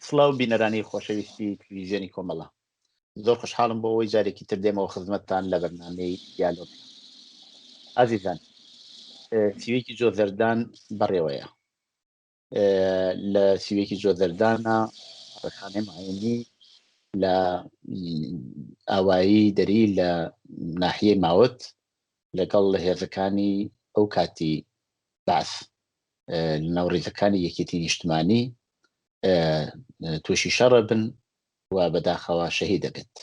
سڵاو بینەرانی خۆشەویستی تلویزیۆنی کۆمەڵە. زۆر خۆشحاڵم بۆ ئەوەی جارێکی تر دێمەوە خزمەتتان لە بەرنامەی دیالۆگ. ئازیزان سیوێکی جۆزەردان بەڕێوەیە. لە سیوێکی جۆزەردانە ڕێخانەی معینی لە ئاوایی دەری لە ناحیەی ماوت لەگەڵ هێزەکانی ئەو کاتی بەعس لەناو ڕیزەکانی یەکێتی نیشتمانی تووشی شەڕە بن و بەداخەوە شەهید دەبێت.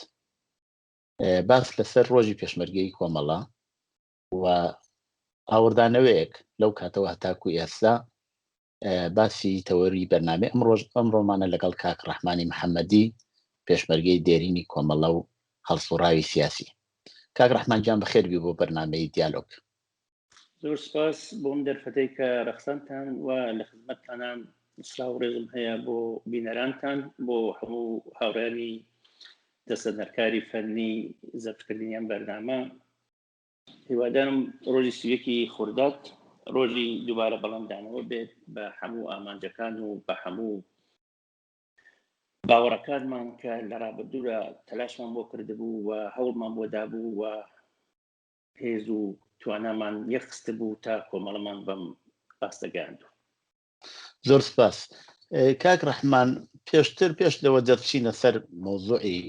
باس لەسەر ڕۆژی پێشمەرگەی کۆمەڵە و ئاوردانەوەیەک لەو کاتەوە هەتاکو ئێستا باسی تەوەری بەرنامەی ئەمڕۆژ ئەمڕۆمانە لەگەڵ کاک ڕەحمانی محەممەدی پێشمەرگەی دێرینی کۆمەڵە و هەڵسوڕاوی سیاسی. کاک ڕەحمان گیان بەخێربی بۆ بەرنامەی دیالۆگ. زۆر سپاس بۆ ئەم دەرفەتەی کە ڕەخسانتان و لە خزمەتتانام. سلاو و ڕێزم هەیە بۆ بینەرانتان، بۆ هەموو هاوڕێیانی دەستەنەرکاری فەنی زەبتکردنی ئەم بەرنامە. هیوادارم ڕۆژی 31ی خورداد ڕۆژی دووبارە بەڵێندانەوە بێت بە هەموو ئامانجەکان و بە هەموو باوەڕەکانمان کە لە ڕابردوودا تەلاشمان بۆ کردبوو و هەوڵمان بۆ دابوو و هێز و توانامان یەکخستبوو تا کۆمەڵەمان بەم ئاستە گەیاندوو. زۆر سپاس کاک ڕەحمان. پێشتر پێش لەوە دەرچینە سەر مەوزوعی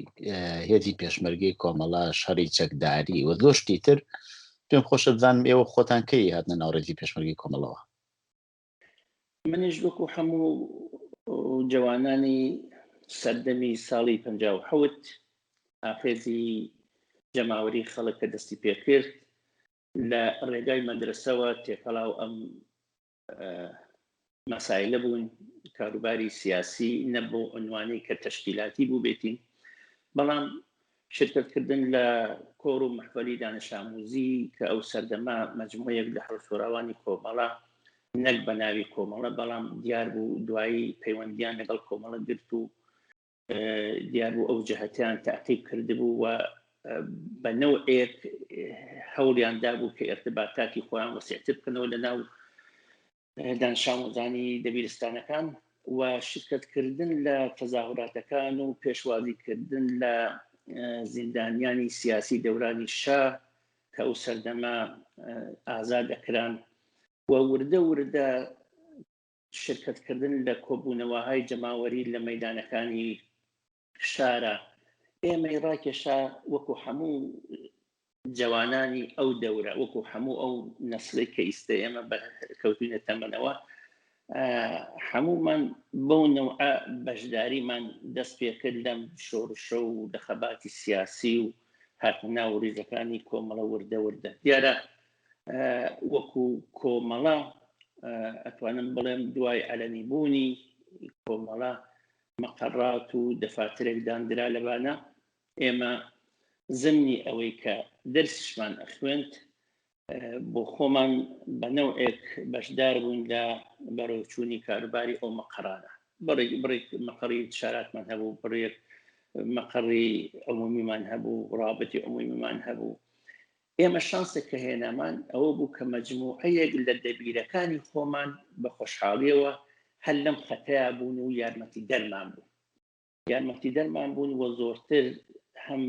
هێزی پێشمەرگەی کۆمەڵە، شەڕی چەکداری و زۆر شتی تر، پێم خۆشە بزانم ئێوە خۆتان کەی هاتنە ناو ڕێزی پێشمەرگەی کۆمەڵەوە؟ منیش وەکو هەموو جەوانانی سەردەمی ساڵی 57 ئاخێزی جەماوەری خەڵک کە دەستی پێکرد لە ڕێگای مەدرسەوە تێکەڵاو ئەم مەسایلە بوون، کاروباری سیاسی نە بۆ عنوانی کە تەشکیلاتی بوو بێتین، بەڵام شرکەتکردن لە کۆڕ و مەحفەلی دانشاموزی کە ئەو سەردەمە مەجموعەیەک لە هەڵسوڕاوانی کۆمەڵە نەک بە ناوی کۆمەڵە بەڵام دیار بوو دوایی پەیوەندیان لەگەڵ کۆمەڵە گرت و دیار بوو ئەو جەهەتیان تاقیب کردبوو و بە نەوعێک هەوڵیان دابوو کە ئێرتباتاتی خۆیان وەسیعتر بکەنەوە لە ناو دانشامۆزانی دەبیرستانەکان و شرکەتکردن لە تەزاهوراتەکان و پێشوازیکردن لە زیندانیانی سیاسی دەورانی شا کە ئەو سەردەمە ئازاد ئەکران و وردە وردە شرکەتکردن لە کۆبوونەوەهای جەماوەری لە مەیدانەکانی شارە ئێمەی ڕاکێشا وەکو هەموو جەوانانی ئەو دەورە، وەکو هەموو ئەو نەسلێک کە ئیستە ئێمە کەوتوینە تەمەنەوە، هەموومان بەو نەوعە بەشداریمان دەست پێکرد لەم شۆڕشە و لە خەباتی سیاسی و هاتنە ناو ڕیزەکانی کۆمەڵە وردە وردە. دیارە وەکو کۆمەڵە ئەتوانم بڵێم دوای عەلەنی بوونی کۆمەڵە مەقەڕات و دەفاترێک داندرا لە بانە، ئێمە زمنی ئەوەی کە دەرسیشمان ئەخوێند بۆ خۆمان بە نەوعێک بەشدار بووین لە بەڕێوچوونی کاروباری ئەو مەقەڕانە. بڕێک بڕێک مەقەڕی شاراتمان هەبوو، بڕێک مەقەڕی عمومیمان هەبوو، ڕابطی عمومیمان هەبوو. ئێمە شانسێک کە هێنامان ئەوە بوو کە مەجموعەیەک لە دەبیرەکانی خۆمان بە خۆشحاڵیەوە هەر لەم خەتەیا بوون و یارمەتیدەرمان بوون یارمەتیدەرمان بوون و زۆرتر هەم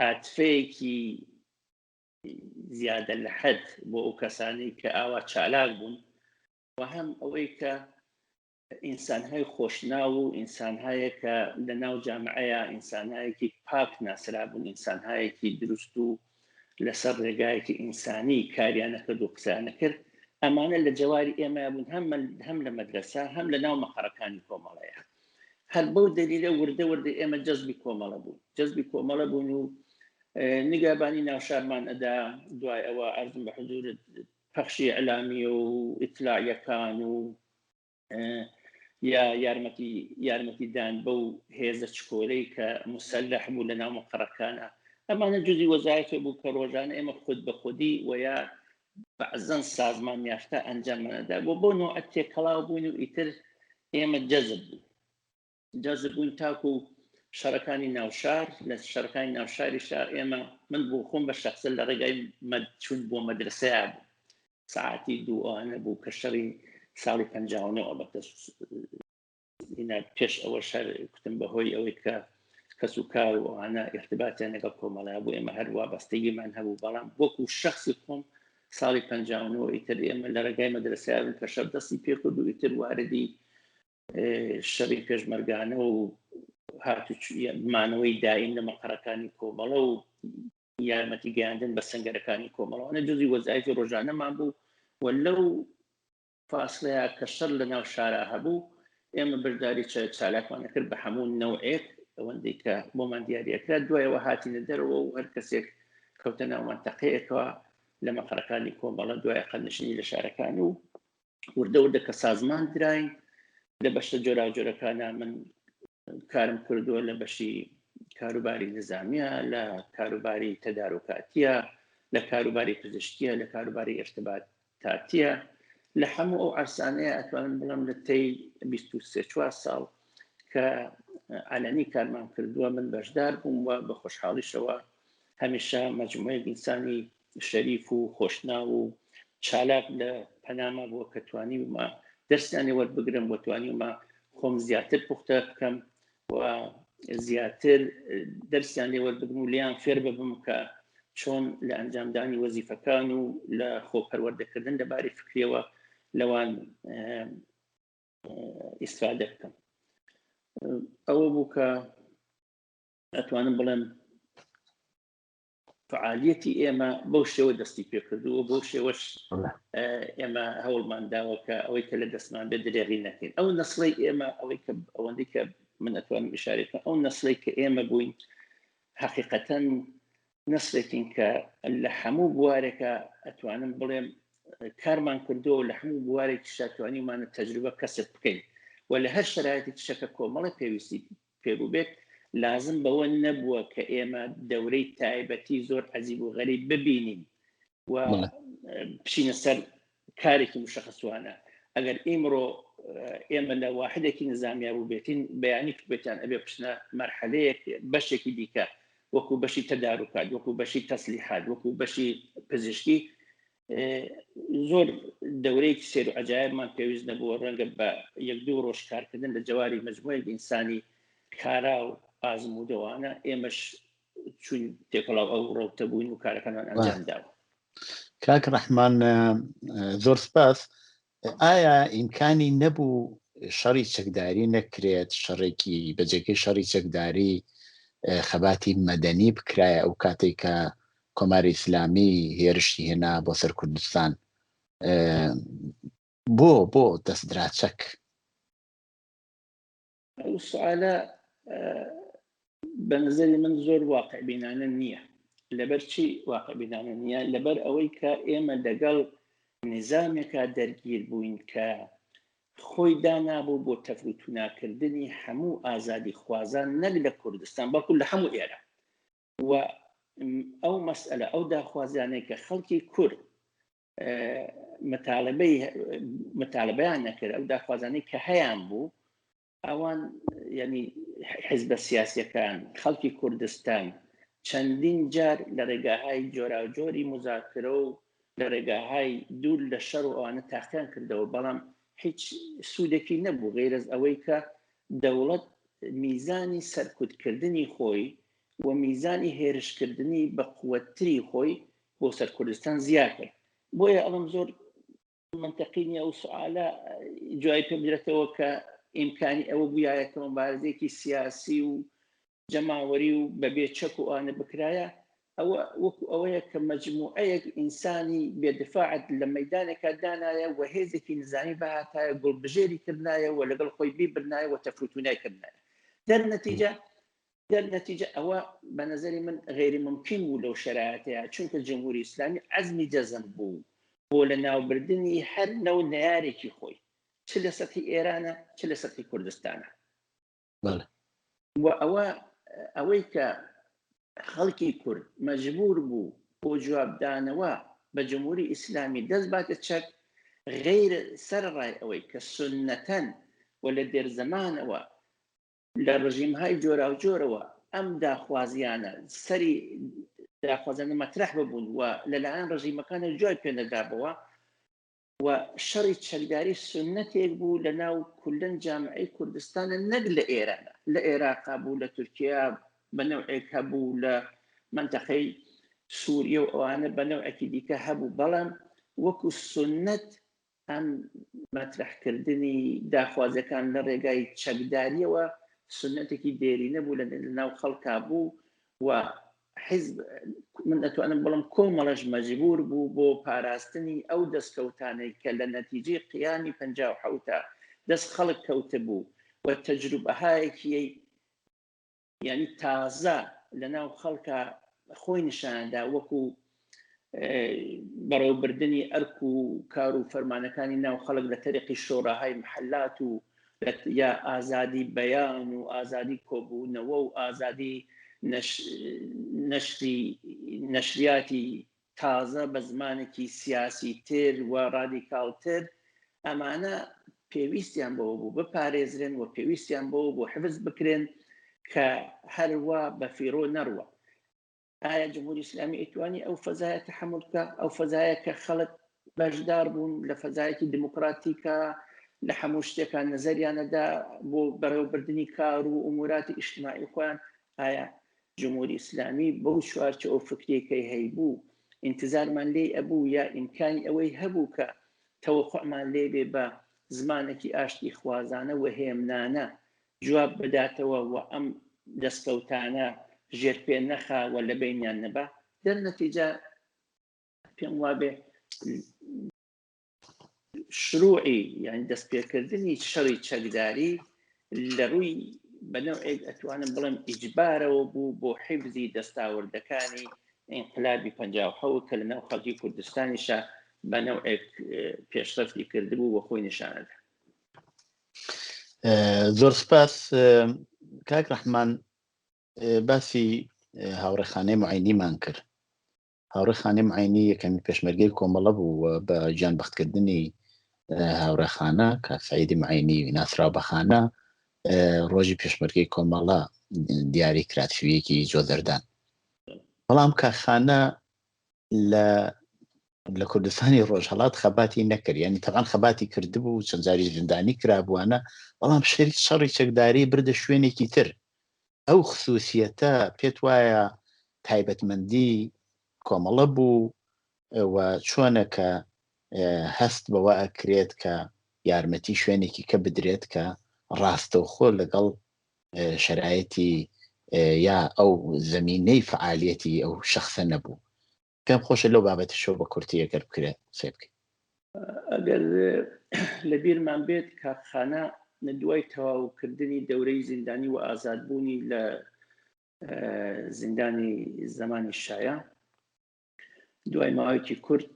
ئاتفەیەکی زیادە لە حەد بۆ ئەو کەسانەی کە ئاوا چالاک بوون و هەم ئەوەی کە ئینسانهای خۆشناو و ئینسانهایەک کە لە ناو جامعەیە ئینسانهایەکی پاک ناسرابوون، ئینسانهایەکی دروست و لەسەر ڕێگایەکی ئینسانی کاریان نەکرد و قسەیان نەکرد، ئەمانە لە جەواری ئێمە بوون هەم هەم لە مەدرەسە هەم لە ناو مەقەڕەکانی کۆمەڵەیە. هەر بەو دەلیلە وردە وردە ئێمە جەزبی کۆمەڵە بوون، جەزبی کۆمەڵە بوون و نیگابانی ناوشارمان ئەدا. دوای ئەوە عەرزم بە حزورت پەخشی ئیعلامی و ئیتلاعیەکان و یا یارمەتی یارمەتیدان بەو هێزە چکۆلەی کە مسلح بوو لە ناو مقەڕەکانە، ئەمانە جزی وەزایفێ بوو کە ڕۆژانە ئێمە خود بە خودی و یا بەعزەن سازمان یافتە ئەنجاممانەدا بۆ بۆ نوعە تێکەڵاو بوون و ئیتر ئێمە جەزب بوو جەزب بووین تاکو شەڕەکانی ناوشار. لە شەڕەکانی ناوشاریشا ئێمە من بۆ خۆم بە شەخسە لە ڕێگای چوون بۆ مەدرسەیە بوو، سەعاتی دووانە بوو کە شەڕی ساڵی 59 ئەڵبەتە ئینا پێش ئەوە شەر کوتم بەهۆی ئەوەی کە کەس و کار و ئەوانە ارتباتیان لەگەڵ کۆمەڵیا بوو ئێمە هەر وابەستەییمان هەبوو بەڵام وەکو شخصی خۆم ساڵی 59 ئیتر ئێمە لە ڕێگای مەدرسەیان کە شەر دەستی پێکرد و ئیتر واردی شەڕی پێشمەرگانە و هاتو مانەوەی دایم لە مەقەرەکانی کۆمەڵە و یارمەتی گەیاندن بە سنگەرەکانی کۆمەڵەوانە جزی وەزایفی ڕۆژانەمان بوو و لەو فاسڵەیە کە شەڕ لە ناو شارا هەبوو ئێمە بەشداری چالاکمان نەکرد بە هەموو نەوعێک ئەوەندەی کە بۆمان دیاریەکرا دوایەوە هاتینە دەرەوە و هەر کەسێک کەوتە ناو مەنتەقەیەکەوە لە مەقەرەکانی کۆمەڵە دوای قەدنشینی لە شارەکان و وردە وردە کە سازمان دراین لە بەشە جۆراوجۆرەکانە من کارم کردووە لە بەشی کاروباری نظامیە لە کاروباری تەدارکاتیە لە کاروباری پزیشکیە لە کاروباری ارتباطاتیە لە هەموو ئەو عرسانەیە ئەتوانم بڵم لە تەی 23 چوار ساڵ کە علەنی کارمان کردووە من بەشدار بووم و بە خۆشحاڵیشەوە هەمیشە مەجموعەیەک ئینسانی شەریف و خۆشناو و چالاک لە پەناما بووە کە توانیومە دەرسیان لێ وەربگرم و توانیومە خۆم زیاتر پوختە بکەم و زیاتر دەرسیان لێ وەربگرم و لێیان فێر ببم کە چۆن لە ئەنجامدانی وەزیفەکان و لە خۆ پەروەردەکردن لە باری فکریەوە لەوان ئیسفادە بکەم. ئەوە بوو کە ئەتوانم بڵێم فعالیەتی ئێمە بەو شێوە دەستی پێکردووە بەو شێوەش ئێمە هەوڵمان داوە کە ئەوەی کە لە دەستمان بێت درێغی نەکەین ئەو نەسڵی ئێمە ئەوەی کە ئەوەندەی کە من ئەتوانم ئشارەی بکەم ئەو نەسڵی کە ئێمە بووین حقیقەتەن نەسلێکین کە لە هەموو بوارێکە ئەتوانم بڵێم کارمان کردووە لە هەموو بوارێکی شاتوانیمانە تەجروبە کەسب بکەین و لە هەر شرایەتی شەکە کۆمەڵە پێویستی پێ بووبێت، لازم بەوە نەبووە کە ئێمە دەورەی تایبەتی زۆر عەجیب و غەریب ببینین و بچینە سەر کارێکی مشەخەسوانە. ئەگەر ئیمڕۆ ئێمە لە واحدێکی نزامیا بووبێتین، بەیانی بێتیان ئەبێ بچنە مەرحەلەیەک بەشێکی دیکە وەکو بەشی تەداروکات، وەکو بەشی تەسلیحات، وەکو بەشی پزیشکی، زۆر دەورەیەکی سێر و عجایبمان پێویست نەبووە. ڕەنگە بە یەک دوو ڕۆژ کارکردن لە جەواری مجموعێک ئینسانی کارا و ئازمودەوانە ئێمەش چوین تێکەڵاو ئەو ڕەوتە بووین و کارەکانمان ئەنجام داوە. کاک ڕەحمان زۆر سپاس. ئایا ئیمکانی نەبوو شەڕی چەکداری نەکرێت، شەڕێکی بە جێگەی شەڕی چەکداری خەباتی مەدەنی بکرایە ئەو کاتێک کە کۆماری ئیسلامی هێرشی هێنا بۆ سەر کوردستان بۆ بۆ دەستدرا چەک؟ ئەو سوالە بە نظری من زۆر واقع بینانە نییە. لەبەر چی واقع بینانە نییە؟ لەبەر ئەوەی کە ئێمە لەگەڵ نظامێکا دەرگیر بووین کە خۆی دانابوو بۆ تەفروتوناکردنی هەموو ئازادی خوازان نەک لە کوردستان بەڵکو لە هەموو ئێران و ئەو مەسئلە ئەو داخوازیانەی کە خەڵکی کورد متالبەی متالبەیان نەکرد ئەو داخوازانەی کە هەیان بوو ئەوان یعنی حزبە سیاسیەکان خەڵکی کوردستان چەندین جار لە ڕێگاهای جۆراوجۆری مزاکرە و لە ڕێگاهای دوور لە شەڕ و ئەوانە تاقیان کردەوە بەڵام هیچ سوودێکی نەبوو غیرەز ئەوەی کە دەوڵەت میزانی سەرکوتکردنی خۆی و میزانی هێرشکردنی بە قوتتری خۆی بۆ سەر کوردستان زیاد کرد. بۆیە ئەڵم زۆر منطقی نییە ئەو سوالە جوای پێ بدرێتەوە کە ئیمکانی ئەوە بووایە کە مبارزەیەکی سیاسی و جەماوەری و بەبێ چەک و ئەوانە بکرایە. ئەوە وەکو ئەوەیە کە مەجموعەیەک ئینسانی بێدفاعت لە مەدانێکا دانایە و هێزێکی نزامی بهاتایە گوڵبژێری کردنایە و لەگەڵ خۆی بیبرنایە و تەفروتونای کردنایە. دەرنەتیجە دەرنەتیجە ئەوە بە نظری من غەیری ممکن بوو لەو شەرایەتەیە، چونکە جمهوری ئیسلامی عەزمی جەزم بوو بۆ لە ناوبردنی هەر نەو نەیارێکی خۆی، چ لە سەطحی ئێرانە چ لە سەطحی کوردستانە. و ئەوە ئەوەی کە خەڵکی کورد مەجبور بوو بۆ جوابدانەوە بە جمهوری ئیسلامی دەست باتە چەک، غەیر سەرەڕای ئەوەی کە سوننەتەن و لە دێرزەمانەوە لە ڕژیمهای جۆراوجۆرەوە ئەم داخوازیانە سەری داخوازانە مەترح ببوون و لەلایەن ڕژیمەکانە جوای پێ نەدابەوە. و شەڕی چەکداری سوننەتێک بوو لە ناو کولەن جامعەی کوردستانە نەک لە ئێرانە، لە ئێراقا بوو، لە تورکیا بە نەوعێک هەبوو، لە مەنتەقەی سوریە و ئەوانە بە نەوعێکی دیکە هەبوو، بەڵام وەکو سوننەت ئەم مەترەحکردنی داخوازیەکان لە ڕێگای چەکداریەوە سوننەتێکی دێرینە بوو لە ناو خەڵکا بوو و حیزب من ئەتوانم بڵم کۆمەڵەش مەجبور بوو بۆ پاراستنی ئەو دەستکەوتانەی کە لە نەتیجەی قیامی 57 دەست خەڵک کەوتبوو و تەجروبەهایەکی یعنی تازە لە ناو خەڵکە خۆی نیشاندا وەکو بەڕێوەبردنی ئەرک و کار و فەرمانەکانی ناو خەڵک لە تەریقی شۆڕاهای محلات و یا ئازادی بەیان و ئازادی کۆبوونەوە و ئازادی نەشری نەشریاتی تازە بە زمانێکی سیاسی تر و ڕادیکاڵتر، ئەمانە پێویستیان بەوە بوو بپارێزرێن و پێویستیان بەوە بوو حفز بکرێن کە هەروا بە فیڕۆ نەڕوا. ئایا جمهوری ئیسلامی ئەیتوانی ئەو فەزایە تەحەمول بکا؟ ئەو فەزایە کە خەڵک بەشدار بوون لە فەزایەکی دموکراتیکا لە هەموو شتێکا نەزەریانەدا بۆ بەڕێوەبردنی کار و ئوموراتی ئیجتماعی خۆیان، ئایا جمهوری ئیسلامی بەو چوارچێوە فکریەکەی هەیبوو ئینتزارمان لێی ئەبوو یا ئیمکانی ئەوەی هەبوو کە تەوەقوعمان لێ بێ بە زمانێکی ئاشتی خوازانە و هێمنانە جواب بداتەوە و ئەم دەستکەوتانە ژێرپێ نەخا و لە بەینیان نەبا؟ دەرنەتیجە پێم وابێ شروعی یعنی دەستپێکردنی شەڕی چەکداری لە ڕووی بە نەوعێک ئەتوانم بڵێم ئیجبارەوە بوو بۆ حیفزی دەستاوردەکانی ئینقلابی 57 کە لە ناو خەڵکی کوردستانیشە بە نەوعێک پێشڕەفتی کردبوو و خۆی نیشانەدا. زۆر سپاس کاک ڕەحمان باسی هاوڕێخانەی معینیمان کرد هاوڕێ خانم عەینی یەکەمین پێشمەرگەی کۆمەڵە بوو و بە گیان بەختکردنی هاوڕێ خانە کاک سەعیدی معینی ناسراو بە خانە ڕۆژی پێشمەرگەی کۆمەڵە دیاری کرا سویەکی جۆزەردان. بەڵام کاک خانە لە لە کوردستانی ڕۆژهەڵات خەباتی نەکرد، یعنی تەبعەن خەباتی کردبوو، چەند جاریش زیندانی کرابووانە، بەڵام شەڕی چەکداری بردە شوێنێکی تر. ئەو خسوسیەتە پێت وایە تایبەتمەندی کۆمەڵە بوو و چۆنە کە هەست بەوە ئەکرێت کە یارمەتی شوێنێکی کە بدرێت کە ڕاستەوخۆ لەگەڵ شەرایەتی یا ئەو زەمینەی فعالیەتی ئەو شخصە نەبوو؟ پێم خۆشە لەو بابەتەشەوە بە کورتی ئەگەر بکرێت قسەی بکەین. ئەگەر لە بیرمان بێت کاک خانە دوای تەواوکردنی دەورەی زیندانی و ئازادبوونی لە زیندانی زەمانی شایە دوای ماوەیەکی کورت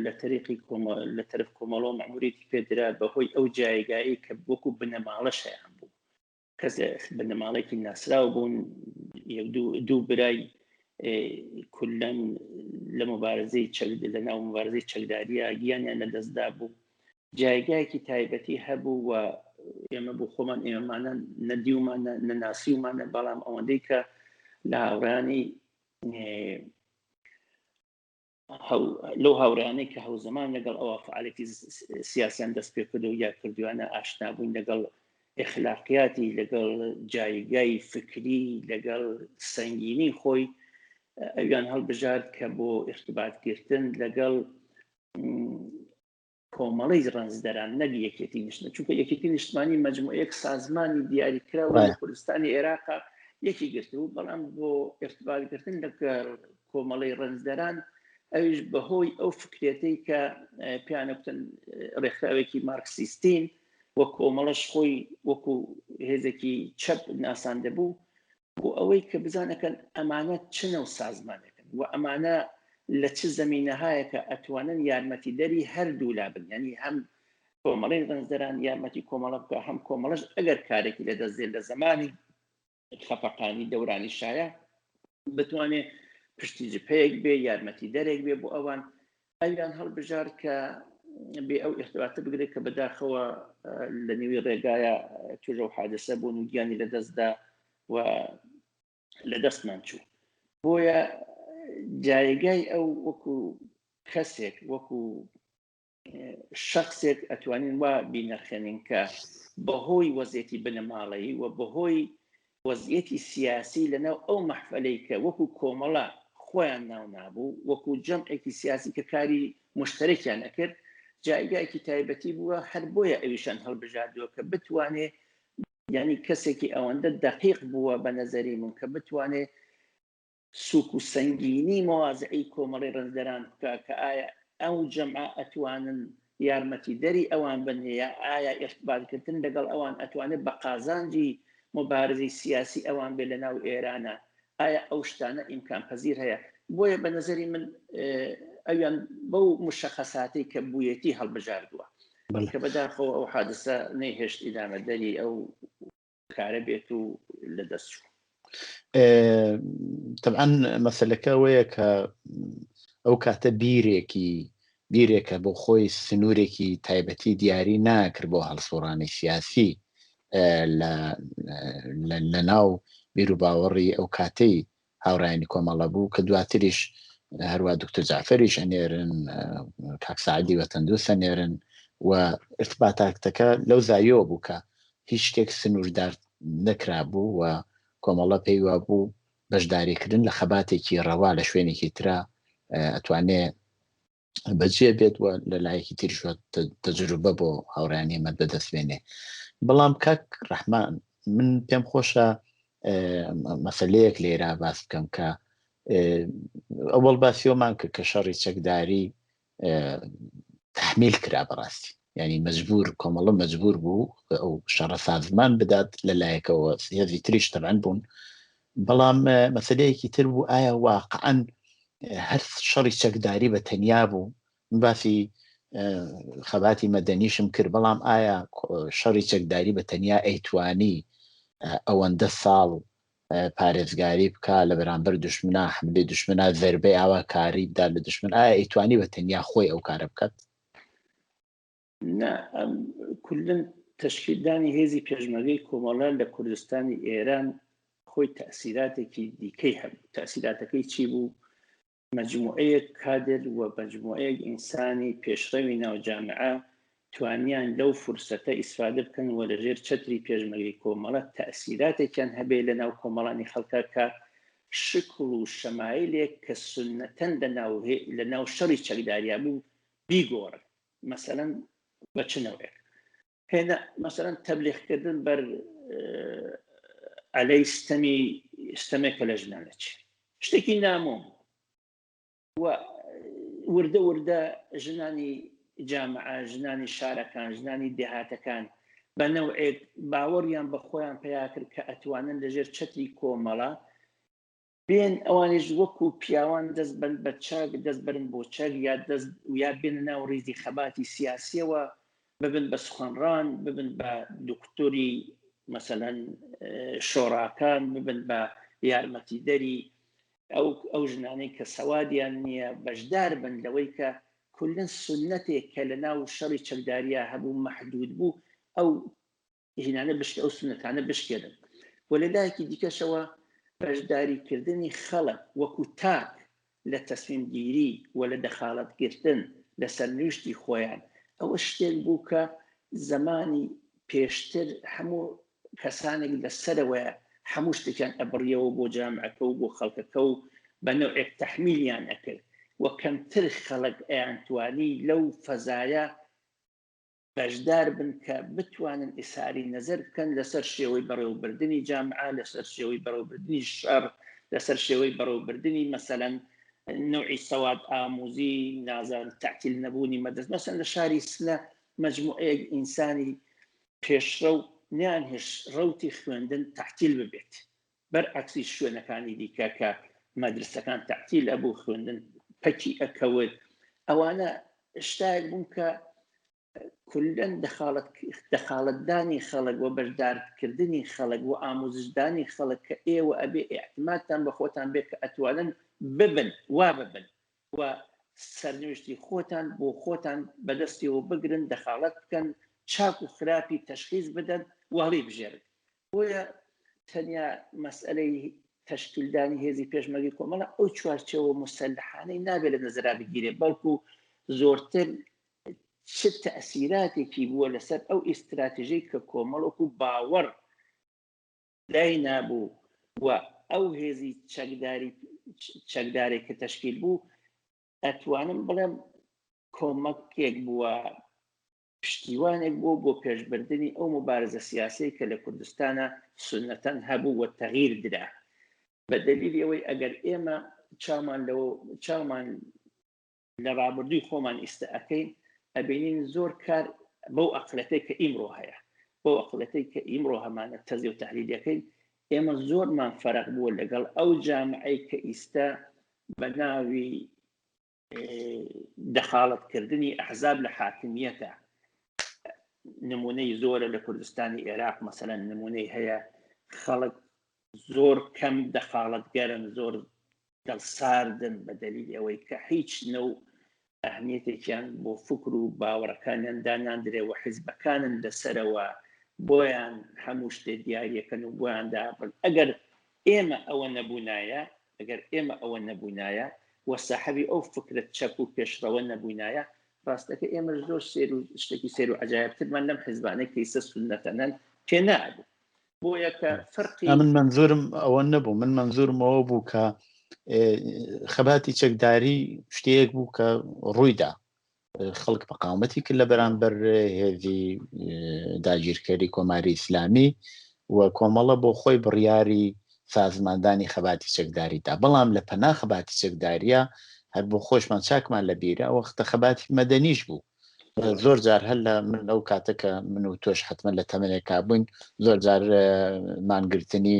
لە تەریقی لە تەرف کۆمەڵەوە مەموریتی پێدرا بەهۆی ئەو جایگایی کە وەکو بنەماڵەش هەیان بوو کەسێ بنەماڵێکی ناسراو بوون، یەک دوو برای کولەن لە مبارزەی چەک لە ناو مبارزەی چەکداریە گیانیان لە دەستدا بوو، جایگایەکی تایبەتی هەبوو و ئێمە بۆ خۆمان ئێمەمانە نەدیومانە نەناسیومانە، بەڵام ئەوەندەی کە لە هاوڕیانی لەو هاوڕێیانەی کە هەوزەمان لەگەڵ ئەوە فعالەتی سیاسیان دەست پێ کردو یا کردویانە ئاشنا بووین لەگەڵ ئەخلاقیاتی، لەگەڵ جایگای فکری، لەگەڵ سەنگینی خۆی، ئەویان هەڵبژارد کە بۆ ارتباط گرتن لەگەڵ کۆمەڵەی ڕەنجدەران نەک یەکێتی نیشتمان، چونکە یەکێتی نیشتمانی مەجموعەیەک سازمانی دیاریکراو لە کوردستانی عێراقا یەکی گرتبوو، بەڵام بۆ ارتباط گرتن لەگەڵ کۆمەڵەی ڕەنجدەران ئەویش بەهۆی ئەو فکرێتەی کە پێیانە بتن ڕێکخراوێکی مارکسیستین و کۆمەڵەش خۆی وەکو هێزێکی چەپ ناساندەبوو، بۆ ئەوەی کە بزانەکەن ئەمانە چنە و سازمانێکن و ئەمانە لە چ زەمینەهایەکە ئەتوانن یارمەتیدەری هەردوو لا بن، یعنی هەم کۆمەڵەی ڕەنجدەران یارمەتی کۆمەڵە بکە، هەم کۆمەڵەش ئەگەر کارێکی لە دەست دێت لە زەمانی خەفەقانی دەورانی شایە بتوانێ پشتی جپەیەک بێ، یارمەتیدەرێک بێ بۆ ئەوان. ئەویان هەڵبژارد کە بێ ئەو ئیرتباتە بگرێت کە بەداخەوە لە نێوی ڕێگایە توژە و حادسە بوون و گیانی لەدەستدا و لە دەستمان چوو. بۆیە جایگای ئەو وەکو کەسێک، وەکو شخصێک ئەتوانین وا بینەرخێنین کە بەهۆی وەزیەتی بنەماڵەیی و بەهۆی وەزیەتی سیاسی لەناو ئەو مەحفەلەی کە وەکو کۆمەڵە خۆیان ناونابوو، وەکو جەمعێکی سیاسی کە کاری موشتەرەکیان ئەکرد، جایگایەکی تایبەتی بووە، هەر بۆیە ئەویشیان هەڵبژاردووە کە بتوانێ، یانی کەسێکی ئەوەندە دەقیق بووە بە نەزەری من کە بتوانێ سوک و سەنگینی مەوازعی کۆمەڵی ڕەنجدەران بکا کە ئایا ئەو جەمعە ئەتوانن یارمەتیدەری ئەوان بن یا ئایا ئیرتباتگرتن لەگەڵ ئەوان ئەتوانێت بە قازانجی موبارزەی سیاسی ئەوان بێ لە ناو ئێرانە، ئایا ئەو شتانە ئیمکان پەزیر هەیە؟ بۆیە بە نەزەری من ئەویان بەو مشەخەساتەی کە بوویەتی هەڵبژاردووە کە بەداخەوە ئەو حادسە نەیهێشت ئیدامەدەری ئەو کارە بێت و لە دەست چوو. تەبعەن مەسەلەکە ئەوەیە کە ئەو کاتە بیرێکی بیرێکە بۆ خۆی سنوورێکی تایبەتی دیاری ناکرد بۆ هەڵسوڕانی سیاسی لە ناو بیروباوەڕی ئەو کاتەی هاوڕایانی کۆمەڵە بوو کە دواتریش هەروە دکتۆر جعفریش ئەنێرن کاک سعدی وەتەندوست ئەنێرن و ارتباتاکتەکە لەو زاویەوە بوو کە هیچ شتێک سنووردار نەکرابوو و کۆمەڵە پێی وابوو بەشداریکردن لە خەباتێکی ڕەوا لە شوێنێکی ترا ئەتوانێ بەجێ بێت و لە لایەکی تریشوە تەجروبە بۆ هاوڕیانی ئێمە بەدەست بێنێ. بەڵام کاک ڕەحمان من پێم خۆشە مەسلەیەک لێرە باس بکەم کە ئەوەڵ باسیۆمان کرد کە شەڕی چەکداری تحمیل کرا بەڕاستی ینی مەجبور کۆمەڵە مەجبور بوو ئەو شەڕە سازمان بدات لە لایەکەوە هێزی تریش تەبعەن بوون بەڵام مەسلەیەکی تر بوو ئایا واقعا هەر شەڕی چەکداری بە تەنیا بوو باسی خەباتی مەدەنیشم کرد بەڵام ئایا شەڕی چەکداری بە تەنیا ئەیتوانی ئەوەندە ساڵ پارێزگاری بکا لە بەرامبەر دوشمنا حملەی دوشمنا زەربەی ئاوا کاری بدا لە دوشمن ئایا ئەیتوانی بە تەنیا خۆی ئەو کارە بکات؟ نا ئەم کولن تەشکیلدانی هێزی پێشمەرگەی کۆمەڵە لە کوردستانی ئێران خۆی تەئسیراتێکی دیکەی هەبوو تەئسیراتەکەی چی بوو؟ مەجموعەیەک کادر و مەجموعەیەک ئینسانی پێشڕەوی ناو جامعە توانیان لەو فرسەتە ئیسفادە بکەن و لە ژێر چەتری پێشمەرگەی کۆمەڵە تەئسیراتێکیان هەبێ لە ناو کۆمەڵانی خەڵکا کە شکڵ و شەمایلێک کە سوننەتەن لە ناو لە ناو شەڕی چەکداریا بوو بیگۆڕن مەسەلەن بە چ نەوعێک هێنا مەسەلەن تەبلیغ کردن بەر عەلەی ستەمی ستەمێک کە لە ژنان دەچێت شتێکی نامۆ و وردە وردە ژنانی جامعە ژنانی شارەکان ژنانی دێهاتەکان بە نەوعێک باوەڕیان بە خۆیان پیا کرد کە ئەتوانن لەژێر چەتری کۆمەڵە بێن ئەوانیش وەکو پیاوان دەست بن بە چەک، دەست بەرن بۆ چەک یا دەست یا بێنە ناو ڕیزی خەباتی سیاسیەوە، ببن بە سوخەنڕان، ببن بە دوکتۆری مەسەلەن شۆڕاکان، ببن بە یارمەتیدەری ئەو ئەو ژنانەی کە سەوادیان نییە، بەشدار بن لەوەی کە کوللەن سوننەتێک کە لە ناو شەڕی چەکداریا هەبوو مەحدود بوو ئەو هینانە بشکێ ئەو سوننەتانە بشکێنن و لە لایەکی دیکەشەوە بەشداریکردنی خەڵک وەکو تاک لە تەسمیمگیری و لە دەخاڵەتگرتن لە سەرنویشتی خۆیان ئەوە شتێک بوو کە زەمانی پێشتر هەموو کەسانێک لە سەرەوەیە هەموو شتێکیان ئەبڕیەوە بۆ جامعەکە و بۆ خەڵکەکە و بە نەوعێک تەحمیلیان ئەکرد و کەمتر خەڵک ئەیانتوانی لەو فەزایە بەشدار بن کە بتوانن ئیساری نەزەر بکەن لەسەر شێوەی بەڕێوەبردنی جامعە، لەسەر شێوەی بەڕێوەبردنی شەڕ، لەسەر شێوەی بەڕێوەبردنی مەسەلەن نەوعی سەواد ئاموزی، نازانم تەعتیل نەبوونی مەدرەسە. مەسەلەن لە شاری سنە مەجموعەیەک ئینسانی پێشڕەو نەیانهێشت ڕەوتی خوێندن تەعتیل ببێت، بەرعەکسی شوێنەکانی دیکە کە مەدرسەکان تەعتیل ئەبوو، خوێندن پەکی ئەکەوت. ئەوانە شتایەک بوون کە کولەن دەخاڵەتدانی خەڵک و بەشدارکردنی خەڵک و ئاموزشدانی خەڵک کە ئێوە ئەبێ ئیعتمادتان بە خۆتان بێ کە ئەتوانن ببن وا ببن و سەرنوێشتی خۆتان بۆ خۆتان بەدەستیەوە بگرن، دەخاڵەت بکەن، چاک و خراپی تەشخیس بدەن و هەڵیبژێرن. بۆیە تەنیا مەسئەلەی تەشکیلدانی هێزی پێشمەرگەی کۆمەڵە ئەو چوارچێوە موسەلەحانەی نابێت لە نەزەرا بگیرێت، بەڵکو زۆرتر چ تەئسیراتێکی بووە لەسەر ئەو ئیستراتژەی کە کۆمەڵ وەکو باوەڕ داینابوو و ئەو هێزی چەکداری چەکدارێک کە تەشکیل بوو ئەتوانم بڵێم کۆمەکێک بووە پشتیوانێک بووە بۆ پێشبردنی ئەو موبارزە سیاسەی کە لە کوردستانا سوننەتەن هەبوو و تەغیر درا بە دەلیلی ئەوەی ئەگەر ئێمە چاومان لەوە چاومان لە ڕابردووی خۆمان ئیستە ئەکەین ئەبینین زۆر کار بەو ئەقلەتەی کە ئیمڕۆ هەیە بەو ئەقلەتەی کە ئیمڕۆ هەمانە تەزی و تەحلیلەکەین ئێمە زۆرمان فەرق بووە لەگەڵ ئەو جامعەی کە ئیستا بە ناوی دەخاڵەت کردنی ئەحزاب لە حاکمیەتە نمونەی زۆرە لە کوردستانی عێراق مەسەلەن نمونەی هەیە خەڵک زۆر کەم دەخاڵەتگەرن زۆر دڵساردن بە دەلیل ئەوەی کە هیچ نەو ئەهمیەتێکیان بۆ فکر و باوەڕەکانیان داناندرێ و حیزبەکانن لەسەرەوە بۆیان هەموو شتێ دیاریەکەن و بۆیان دابن ئەگەر ئێمە ئەوە نەبوونایە، ئەگەر ئێمە ئەوە نەبووینایە و ساحەبی ئەو فکرە چەپ و پێشڕەوە نەبووینایە، ڕاستەکە ئێمەش زۆر سێر و شتێکی سێر و عەجایەبترمان لەم حیزبانەی کە ئیستا سوننەتەنەن پێ نەئەبوو. بۆیە کە فەرقی. من مەنزوورم ئەوە نەبوو، من مەنزوورم ئەوە بوو کە خەباتی چەکداری شتێک بوو کە ڕوویدا، خەڵک مقاومەتی کرد لە بەرامبەر هێزی داگیرکەری کۆماری ئیسلامی و کۆمەڵە بۆ خۆی بڕیاری سازماندانی خەباتی چەکداری دا بەڵام لە پەنا خەباتی چەکداریە هەر بۆ خۆشمان چاکمان لە بیرە وەختە خەباتی مەدەنیش بوو زۆر جار هەر لە من ئەو کاتە کە من و تۆش حتمما لە تەمەنێکا بووین زۆر جار مانگرتنی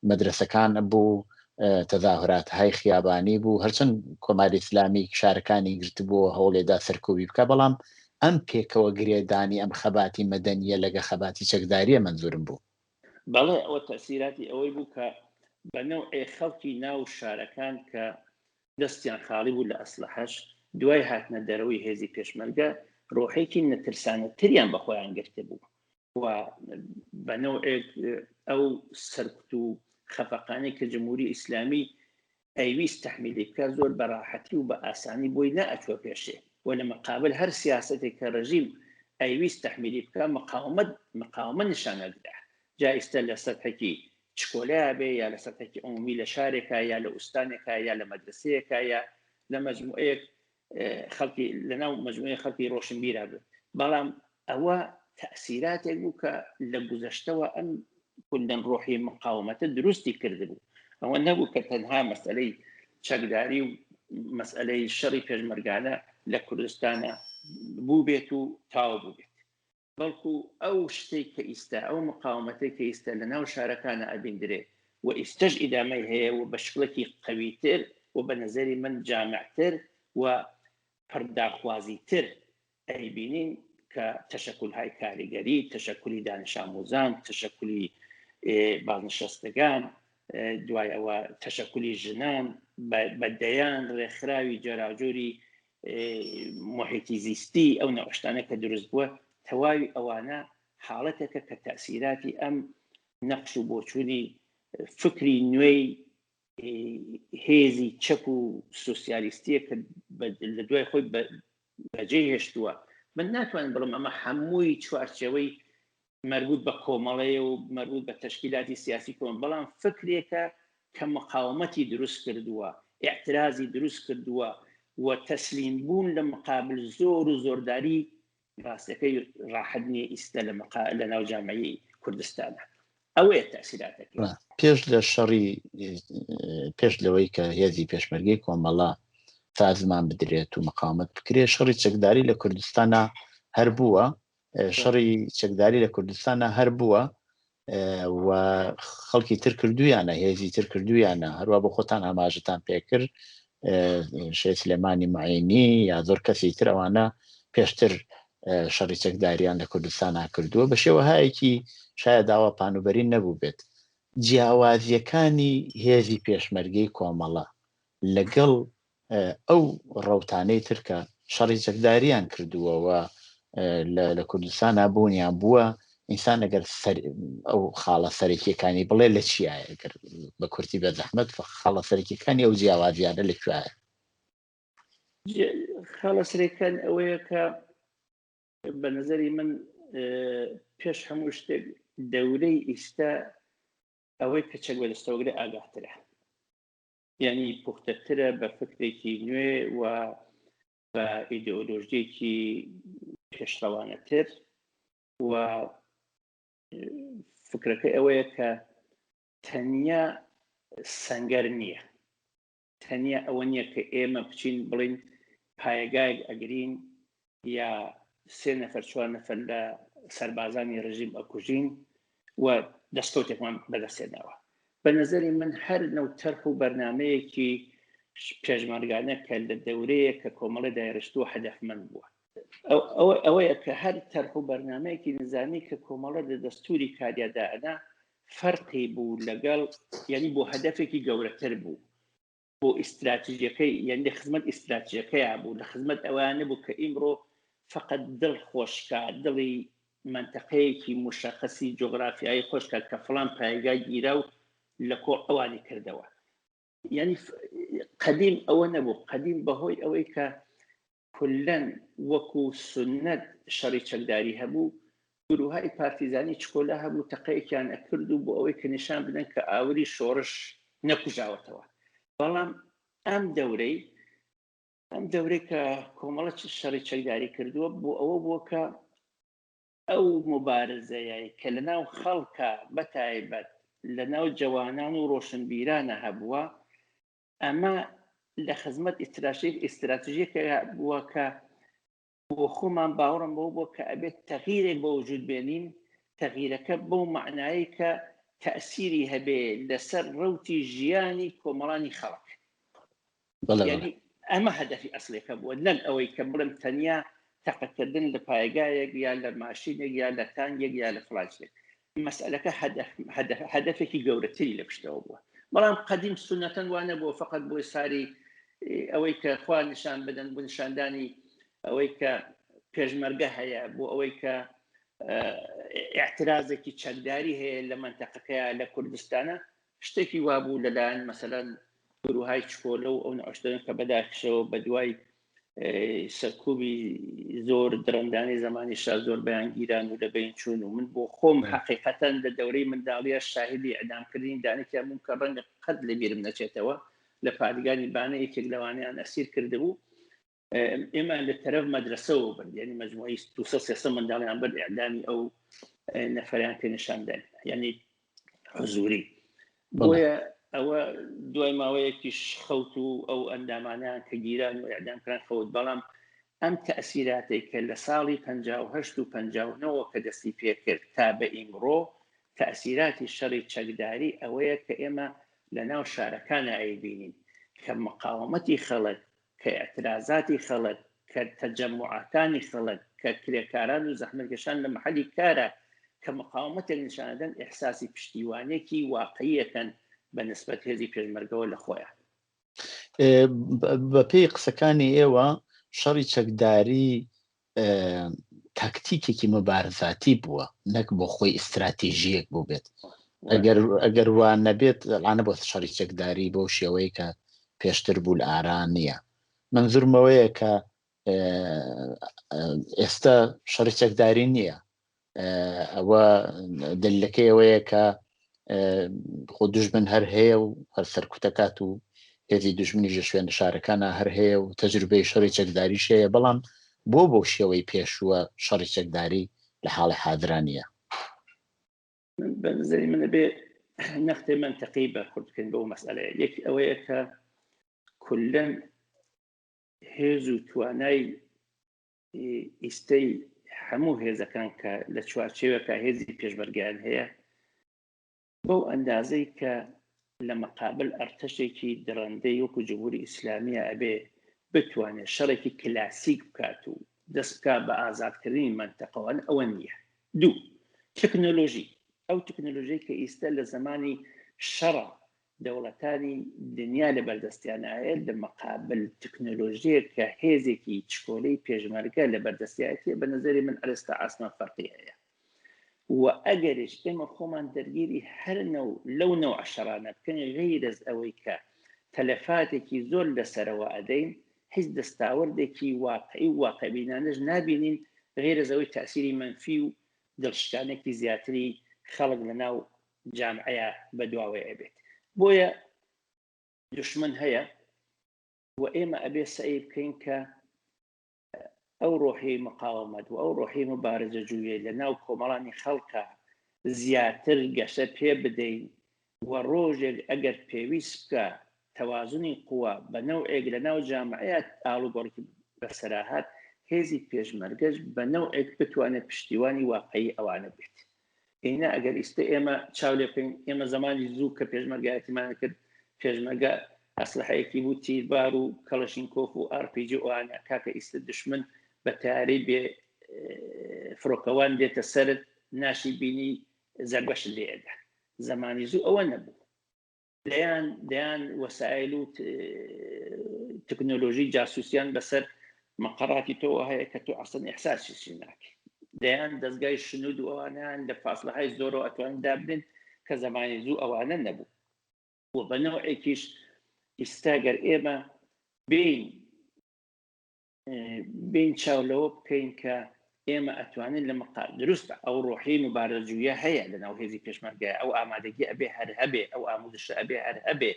مەدرەسەکان بوو تەزاهورات های خیابانی بوو هەرچەند کۆماری ئیسلامی شارەکانی گرتبووە هەوڵێدا سەرکوبی بکە بەڵام ئەم پێکەوە گرێدانی ئەم خەباتی مەدەنیە لەگە خەباتی چەکداریە مەنزورم بوو. بەڵێ ئەوە تەئسیراتی ئەوەی بوو کە بە نەوعێ خەڵکی ناو شارەکان کە دەستیان خاڵی بوو لە ئەسلەحەش دوای هاتنە دەرەوەی هێزی پێشمەرگە ڕۆحێکی نەترسانەتریان بە خۆیان گرتبوو و بە نەوعێک ئەو سەرکوت و خەفەقانەی کە جمهوری ئیسلامی ئەیویست تەحمیلی بکات زۆر بە ڕاحەتی و بە ئاسانی بۆی نەئەچوە پێشێ و لە مقابل هەر سیاسەتێک کە ڕژیم ئەیویست تەحمیلی بکات مقاومەت مقاومە نیشان ئەدرا جا ئیستە لە سەتحێکی چکۆلەیا بێ یا لە سەتحێکی عمومی لە شارێکا یا لە ئوستانێکا یا لە مەدرسەیەکا یا لە مەجموعەیەک خەڵکی لەناو مەجموعەی خەڵکی ڕۆشنبیرا بێت بەڵام ئەوە تەسیراتێک بوو کە لە گوزەشتەوە ئەم کوندەن ڕۆحی مقاومەتە دروستی کردبوو ئەوە نەبوو کە تەنها مەسئلەی چەکداری و مەسئلەی شەڕی پێشمەرگانە لە کوردستانە بوو بێت و تاو بوو بێت بەڵکو ئەو شتەی کە ئیستا، ئەو مقاومەتەی کە ئیستا لە ناو شارەکانا ئەبیندرێ و ئیستەش ئیدامەی هەیە و بە شکڵێکی قەویتر و بە نەزەری من جامعتر و پڕ داخوازیتر ئەیبینین کە تەشەکولهای کاریگەری، تەشەکولی دانشئاموزان، تەشەکولی بازنشەستگان، دوای ئەوە تەشەکولی ژنان بە دەیان ڕێکخراوی جۆراوجۆری محیطی زیستی ئەو نەوشتانە کە دروست بووە تەواوی ئەوانە حاڵەتێکە کە تەسیراتی ئەم نەقش و بۆچوونی فکری نوێی هێزی چەپ و سوسیالیستیە کە لە دوای خۆی بەجێ هێشتووە من ناتوانم بڵم ئەمە هەمووی چوارچێوەی مەربوط بە کۆمەڵەیە و مەربوط بە تەشکیلاتی سیاسی کۆن بەڵام فکرێکە کە مقاومەتی دروست کردووە ئیعترازی دروست کردووە و تەسلیم بوون لە مقابل زۆر و زۆرداری ڕاستەکەی ڕاحەت نییە ئیستا لە مقا لە ناو جامعی کوردستانە ئەوەیە تەسیراتەکەی. پێش لە شەڕی پێش لەوەی کە هێزی پێشمەرگەی کۆمەڵە سازمان بدرێت و مقاومەت بکرێت شەڕی چەکداری لە کوردستانە هەر بووە شەڕی چەکداری لە کوردستانە هەر بووە و خەڵکی تر کردویانە هێزی تر کردویانە هەروە بۆ خۆتان ئاماژەتان پێکرد شێ سلێمانی معینی یا زۆر کەسی تر ئەوانە پێشتر شەڕی چەکداریان لە کوردستانە کردووە بە شێوەهایەکی شاید داوا پانوبەرین نەبوو بێت جیاوازیەکانی هێزی پێشمەرگەی کۆمەڵە لەگەڵ ئەو ڕەوتانەی تر کە شەڕی چەکداریان کردووە و لە کوردستانا بوونیان بووە ئینسان ئەگەر ئەو خاڵە سەرەکیەکانی بڵێ لە چیایە گەر بە کورتی بە زەحمەت خاڵە سەرەکیەکانی ئەو جیاوازیانە لە کوایە خاڵە سەرەکان ئەوەیە کە. بە نظری من پێش هەموو شتێک دەورەی ئیستا ئەوەی کە چەک بەدەستەوەگرە ئاگاترە یعنی پوختەترە بە فکرێکی نوێ و بە ئیدئۆلۆژیەکی پێشڕەوانەتر و فکرەکەی ئەوەیە کە تەنیا سەنگەر نییە تەنیا ئەوە نییە کە ئێمە بچین بڵین پایەگایەک ئەگرین یا سێ نەفەر چوار نەفەر لە سەربازانی ڕژیم ئەکوژین و دەستکەوتێکمان بەدەستێنەوە بە نظری من هەر نەو تەرح و بەرنمەیەکی پێشمەرگانە کە لە دەورەیە کە کۆمەڵی دایڕشتووە هەدەفمەند بووە ئەوەیە کە هەر تەرح و بەرنمەیەکی نظامی کە کۆمەڵە لە دەستوری کاریادا ئەنا فەرقی بوو لەگەڵ یعنی بۆ هەدەفێکی گەورەتر بوو بۆ ئیستراتیژیەکەی یعنی لە خزمەت ئیستراتیژەکەیا بوو لە خزمەت ئەویان نەبوو کە ئیمڕۆ فقط دڵ خۆشکا دڵی منتەقەیەکی مشخصی جوگرافیایی خۆشکا کە فڵان پایگا گیرا و لە کۆڵ ئەوانی کردەوە یعنی قەدیم ئەوە نەبوو قەدیم بەهۆی ئەوەی کە کولەن وەکو سوننەت شەڕی چەکداری هەبوو، گروهای پارتیزانی چکۆلە هەبوو تەقەیەکیان ئەکرد و بۆ ئەوەی کە نیشان بدەن کە ئاوری شۆڕش نەکوژاوەتەوە. بەڵام ئەم دەورەی ئەم دەورەی کە کۆمەڵە شەڕی چەکداری کردووە بۆ ئەوە بووە کە ئەو موبارزەیە کە لە ناو خەڵکا بەتایبەت لە ناو جەوانان و ڕۆشنبیرانە هەبووە ئەمە لە خزمەت ئیستراتژیەکە بووە کە بۆ خۆمان باوەڕم بەوە بووە کە ئەبێت تەغیرێک بە وجود بێنین، تەغیرەکە بەو مەعنایەی کە تەئسیری هەبێ لەسەر ڕەوتی ژیانی کۆمەڵانی خەڵک. یعنی ئەمە هەدەفی ئەسڵیەکە بووە، نەک ئەوەی کە بڵێم تەنیا تەقەکردن لە پایگایەک یا لە ماشینێک یا لە تانگێک یا لە فڵان شتێک. مەسئلەکە هەدەفێکی گەورەتری لە پشتەوە بووە بەڵام قەدیم سونەتەن وا نەبووە فقط بۆ ساری ئەوەی کە خوا نیشان بدەن بۆ نیشاندانی ئەوەی کە پێشمەرگە هەیە بۆ ئەوەی کە اعترازێکی چەکداری هەیە لە منتەقەکەیە لە کوردستانە شتێکی وابوو لەلایەن مەسەلەن گروهای چکۆلە و ئەو نەعشتەن کە بەداخشەوە بە دوای سەرکوبی زۆر درەندانی زمانی شا زۆر بەیان گیران و لە بین چوون و من بۆ خۆم حقیقەتەن لە دەورەی منداڵیە شاهدی ئەدامکردنی دانێکیان بووم کە ڕەنگە قەت لە بیرم نەچێتەوە لە پادگانی بانە یەکێک لەوانیان ئەسیر کردبوو ئێمە لە تەرەف مەدرسەوە برد یعنی مجموعی 200 300 منداڵیان برد ئەعدامی ئەو نەفەریان پێ نیشاندان یعنی حزوری بۆیە ئەوە دوای ماوەیەکیش خەوت و ئەو ئەندامانیان کە گیران و ئەعدام کران خەوت بەڵام ئەم تەسیراتێک کە لە ساڵی 58 و 59 کە دەستی پێکرد تا بە ئیمڕۆ تەسیراتی شەڕی چەکداری ئەوەیە کە ئێمە لە ناو شارەکانە ئەیبینین کە مقاومەتی خەڵک کە ئیعترازاتی خەڵک، کە تەجەموعەکانی خەڵک، کە کرێکاران و زەحمەتکێشان لە مەحەلی کارا کە مقاومەتێک نیشانەدەن ئیحساسی پشتیوانیەکی واقعی ئەکەن بە نسبەت هێزی پێشمەرگەوە لە خۆیان. بە پێی قسەکانی ئێوە شەڕی چەکداری تاکتیکێکی مبارزاتی بووە نەک بۆ خۆی ئیستراتیژیەک بووبێت ئەگەر ئەگەر وا نەبێت ئەلانە بۆ شەڕی چەکداری بەو شێوەیە کە پێشتر بوو لە ئارا نییە منزورمەوەیە کە ئێستا شەڕی چەکداری نییە ئەوە دەلیلەکەی ئەوەیە کە خۆ دژمن هەر هەیە و هەر سەرکوتەکات و هێزی دژمنیش لە شوێنە شارەکانە هەر هەیە و تەجروبەی شەڕی چەکداریش هەیە بەڵام بۆ بەو شێوەی پێشووە شەڕی چەکداری لە حاڵی حاضرا نییە؟ بە نظری من ئەبێ نەختێ مەنتەقی بەرخورد بکەین بەو مەسئلەیە یەکی ئەوەیە کە کولەن هێز و توانای ئیستەی هەموو هێزەکان کە لە چوارچێوەکە هێزی پێشمەرگەیان هەیە بەو ئەندازەی کە لە مقابل ئەرتەشێکی دڕندەی وەکو جمهوری ئیسلامیە ئەبێ بتوانێت شەڕێکی کلاسیک بکات و دەست بکات بە ئازادکردنی مەنتەقەوان ئەوە نییە دوو تەکنۆلۆژی ئەو تەکنۆلۆژی کە ئیستا لە زمانی شەڕە دەوڵەتانی دنیا لە بەردەستیانایە لە مقابل تەکنۆلۆژیەک کە هێزێکی چکۆلەی پێشمەرگە لە بەردەستیایەتیە بە نظری من ئەرستا ئاسمان فەرقی هەیە و ئەگەریش ئێمە خۆمان دەرگیری هەر نەو لەو نەوع شەڕانە بکەین غەیرەز ئەوەی کە تەلەفاتێکی زۆر لەسەرەوە ئەدەین هیچ دەستاوردێکی واقعی و واقعبینانەش نابینین. غیرە زەوەی تاسیری مەنفی و دڵشکانێکی زیاتری خەڵک لە ناو جامعەیە بەدواوەی ئەبێت. بۆیە دوشمن هەیە و ئێمە ئەبێ سەعی بکەین کە ئەو ڕۆحی مقاومەت و ئەو ڕۆحی مبارزە جوویە لە ناو کۆمەڵانی خەڵکە زیاتر گەشە پێ بدەین و ڕۆژێک ئەگەر پێویست بکە تەوازنی قوە بە نەوعێک لە ناو جامعەیە ئاڵوگۆڕێکی بەسەرا هات، هێزی پێشمەرگەش بە نەوعێک بتوانێت پشتیوانی واقعی ئەوانە بێت. ئینا ئەگەر ئیستە ئێمە چاو لێ بکەین، ئێمە زەمانی زوو کە پێشمەرگایەتیمان کرد، پێشمەرگە ئەسلحەیەکی بوو تیربار و کەڵەشینکۆف و ئارپیجی ئەوانە، کاکە ئیستە دوشمن بە تەیارەی بێ فڕۆکەوان دێتە سەرت ناشی بینی زەربەشت لێ ئەدا. زەمانی زوو ئەوە نەبوو. دەیان دەیان وەسایل و تەکنۆلۆژی جاسوسیان بەسەر مەقەڕاتی تۆوە هەیە کە تۆ ئەسڵەن ئیحساسیشی ناکەی. دەیان دەزگای شنود و ئەوانەیان لە فاسلەهای زۆرەوە ئەتوانن دابنێن کە زەمانی زوو ئەوانە نەبوو. و بە نەوعێکیش ئیستا گەر ئێمە بێین بێین چاو لەوە بکەین کە ئێمە ئەتوانین لە مقا دروستە ئەو ڕۆحی مبارەجوویە هەیە لە ناو هێزی پێشمەرگە، ئەو ئامادەگی ئەبێ هەر هەبێ، ئەو ئاموزشە ئەبێ هەر هەبێ،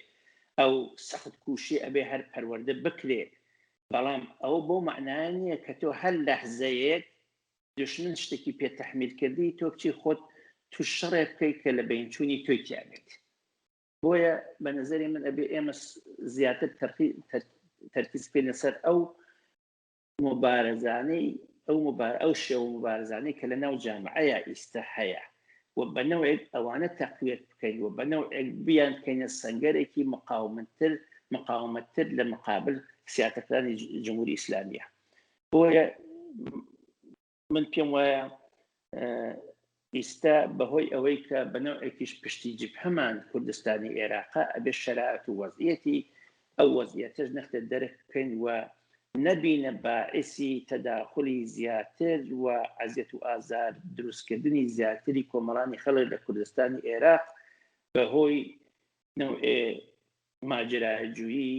ئەو سەخت کوشی ئەبێ هەر پەروەردە بکرێ، بەڵام ئەوە بەو مەعنایە نییە کە تۆ هەر لەحزەیەک دوشمن شتێکی پێ تەحمیل کردی تۆ بچی خۆت توش شەڕێ بکەی کە لە بەینچوونی تۆی تیا بێت. بۆیە بە نەزەری من ئەبێ ئێمە زیاتر تەرکیز بکەینە سەر ئەو مبارزانەی ئەو مبار ئەو شێوە مبارزانەی کە لە ناو جامعەیە ئیستا هەیە و بە نەوعێک ئەوانە تەقویەت بکەین و بە نەوعێک بیان بکەینە سەنگەرێکی مقاومتر مقاومەتتر لە مقابل سیاسەتەکانی جمهوری ئیسلامیە. بۆیە من پێم وایە ئیستا بەهۆی ئەوەی کە بە نەوعێکیش پشتی جبهەمان کوردستانی ئێراقە، ئەبێ شەرایەت و وەزعیەتی ئەو وەزعیەتەش نەختێ دەرک بکەین و نەبینە باعیسی تەداخولی زیاتر و ئەزیەت و ئازار دروستکردنی زیاتری کۆمەڵانی خەڵک لە کوردستانی ئێراق بەهۆی نەوعێ ماجراجویی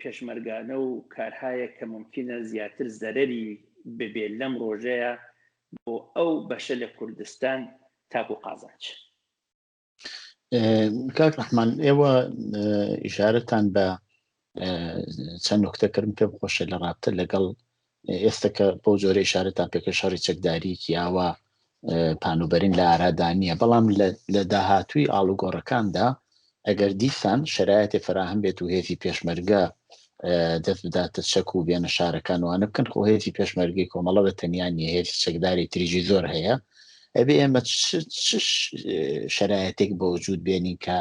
پێشمەرگانە و کارهایەک کە مومکینە زیاتر زەرەری ببێ لەم ڕۆژەیا بۆ ئەو بەشە لە کوردستان تاکو قازانج. کاک ڕەحمان ئێوە ئیشارەتان بە چەند نوکتە کردم پێم خۆشە لە ڕابتە لەگەڵ ئێستا کە بەو جۆرە ئیشارەتان پێکرد شەڕی چەکداریی ئاوا پانوبەرین لە ئارادا نییە، بەڵام لە داهاتووی ئاڵوگۆڕەکاندا ئەگەر دیسان شەرایەتێ فەراهەم بێت و هێزی پێشمەرگە دەست بداتە چەک و بێنە شارەکان وانە بکەن، خۆ هێزی پێشمەرگەی کۆمەڵە بە تەنیا نییە، هێزی چەکداری تریژی زۆر هەیە، ئەبێ ئێمە چ شەرایەتێک بە وجود بێنین کە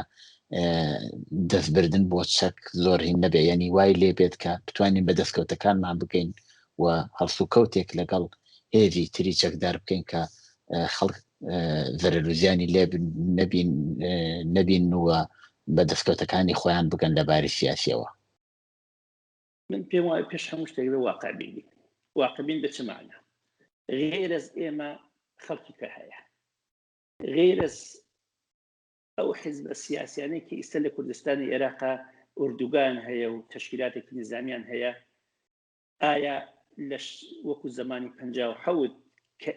دەستبردن بۆ چەک زۆر هین نەبێ، یعنی وای لێ بێت کە بتوانین بە دەستکەوتەکانمان بگەین و هەڵسوکەوتێک لەگەڵ هێزی تری چەکدار بکەین کە خەڵک زەرەر و زیانی لێ نەبین نەبین و بە دەستکەوتەکانی خۆیان بگەن لە باری سیاسیەوە. من پێم وایە پێش هەموو شتێک بێ واقع بین بین. واقع بین بە چ مانا؟ غێرەز ئێمە خەڵکی کە هەیە، غێرەز ئەو حیزبە سیاسیانەی کە ئیستا لە کوردستانی ئێراقا ئوردوگان هەیە و تەشکیلاتێکی نیزامیان هەیە، ئایا لە وەکو زەمانی 57 کە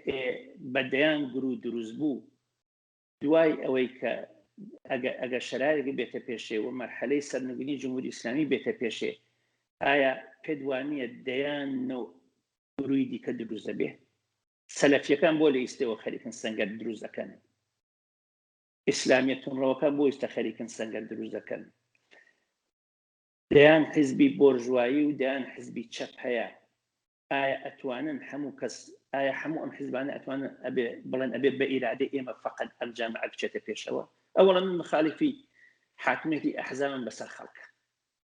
بە دەیان گروو دروست بوو، دوای ئەوەی کە ئەگەر شەرایەک بێتە پێشێ و مەرحەلەی سەرنگونی جمهوری ئیسلامی بێتە پێشێ، ئایا پێت وانییە دەیان نەوع گرووی دیکە دروست دەبێ؟ سەلەفیەکان بۆ لە ئیستەوە خەریکن سەنگەر دروست دەکەن؟ ئیسلامیە توندڕەوەکان بۆ ئیستە خەریکن سەنگەر دروست دەکەن؟ دەیان حیزبی بۆرژوایی و دەیان حیزبی چەپ هەیە، ئایا ئەتوانن هەموو کەس، ئایا هەموو ئەم حیزبانە ئەتوانن ئەبێ بڵێن ئەبێ بە ئیرادەی ئێمە فەقەت ئەم جامعە بچێتە پێشەوە؟ ئەوەڵا من مخالفی حاکمیەتی ئەحزابم بەسەر خەڵکە.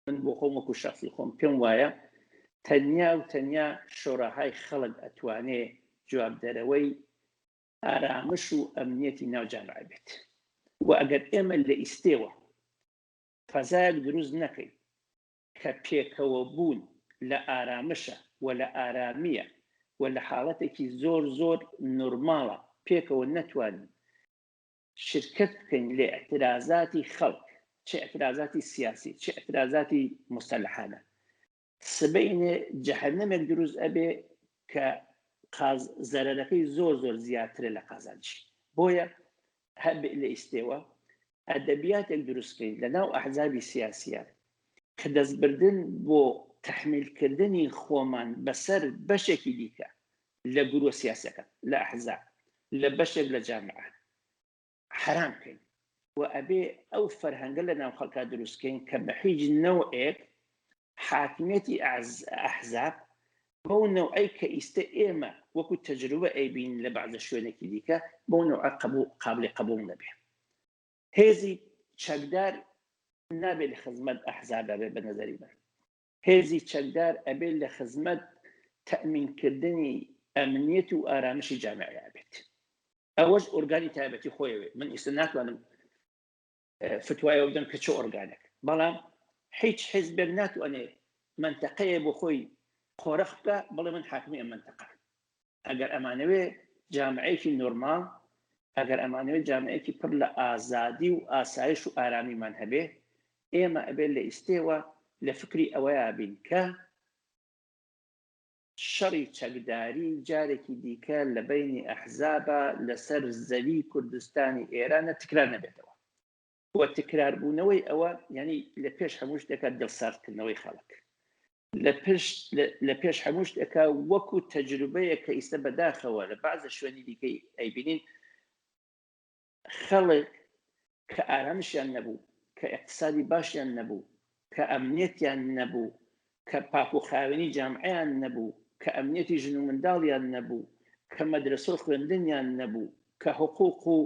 من بۆ خۆم وەکو شەخسی خۆم پێم وایە تەنیا و تەنیا شۆراهای خەڵک ئەتوانێ جوابدەرەوەی ئارامش و ئەمنیەتی ناو جامعە بێت و ئەگەر ئێمە لە ئیستێوە فەزایەک دروست نەکەین کە پێکەوە بوون لە ئارامشە و لە ئارامییە و لە حاڵەتێکی زۆر زۆر نورماڵە پێکەوە نەتوانین شرکەت بکەین لە ئیعترازاتی خەڵک، چ ئیعترازاتی سیاسی، چ ئیعترازاتی موسەلەحانە، سبەینێ جەهەنەمێک دروست ئەبێ کە. قاز زەرەرەکەی زۆر زۆر زیاترە لە قازانجی. بۆیە هەر لە ئیستێوە ئەدەبیاتێک دروست بکەین لە ناو ئەحزابی سیاسیە کە دەستبردن بۆ تەحمیلکردنی خۆمان بەسەر بەشێکی دیکە لە گروە سیاسەکان، لە ئەحزاب، لە بەشێک لە جامعە حەرام بکەین و ئەبێ ئەو فەرهەنگە لە ناو خەڵکا دروست کەین کە بە هیچ نەوعێک حاکمیەتی ئەحزاب بەو نەوعەی کە ئیستە ئێمە وەکو تەجروبە ئەیبینین لە بەعزە شوێنێکی دیکە بەو نەوعە قبول قابلی قبول نەبێ. هێزی چەکدار نابێت لە خزمەت ئەحزابا بێ بە نەزەری من. هێزی چەکدار ئەبێت لە خزمەت تەئمینکردنی ئەمنیەت و ئارامشی جامعەیا بێت. ئەوەش ئۆرگانی تایبەتی خۆیەوێ. من ئیستا ناتوانم فتوایەوە بدەم کە چ ئۆرگانێک، بەڵام هیچ حیزبێک ناتوانێت مەنتەقەیە بۆ خۆی قۆرخ بکە بڵێ من حاکمی ئەم مەنتەقە. ئەگەر ئەمانەوێ جامعەیەکی نۆرماڵ، ئەگەر ئەمانەوێ جامعەیەکی پڕ لە ئازادی و ئاسایش و ئارامیمان هەبێ، ئێمە ئەبێ لە ئیستێوە لە فکری ئەوەیا بین کە شەڕی چەکداری جارێکی دیکە لە بەینی ئەحزابا لەسەر زەوی کوردستانی ئێرانە تکرار نەبێتەوە و تکراربوونەوەی ئەوە یانی لە پێش هەموو شتێکا دڵساردکردنەوەی خەڵک لە پشت لە پێش هەموو شتێکا وەکو تەجروبەیەک کە ئیستە بەداخەوە لە بەعزە شوێنی دیکەی ئەیبینین خەڵک کە ئارامشیان نەبوو، کە ئیقتسادی باشیان نەبوو، کە ئەمنیەتیان نەبوو، کە پاک و خاوێنی جامعەیان نەبوو، کە ئەمنیەتی ژن و منداڵیان نەبوو، کە مەدرەسە و خوێندنیان نەبوو، کە حقوق و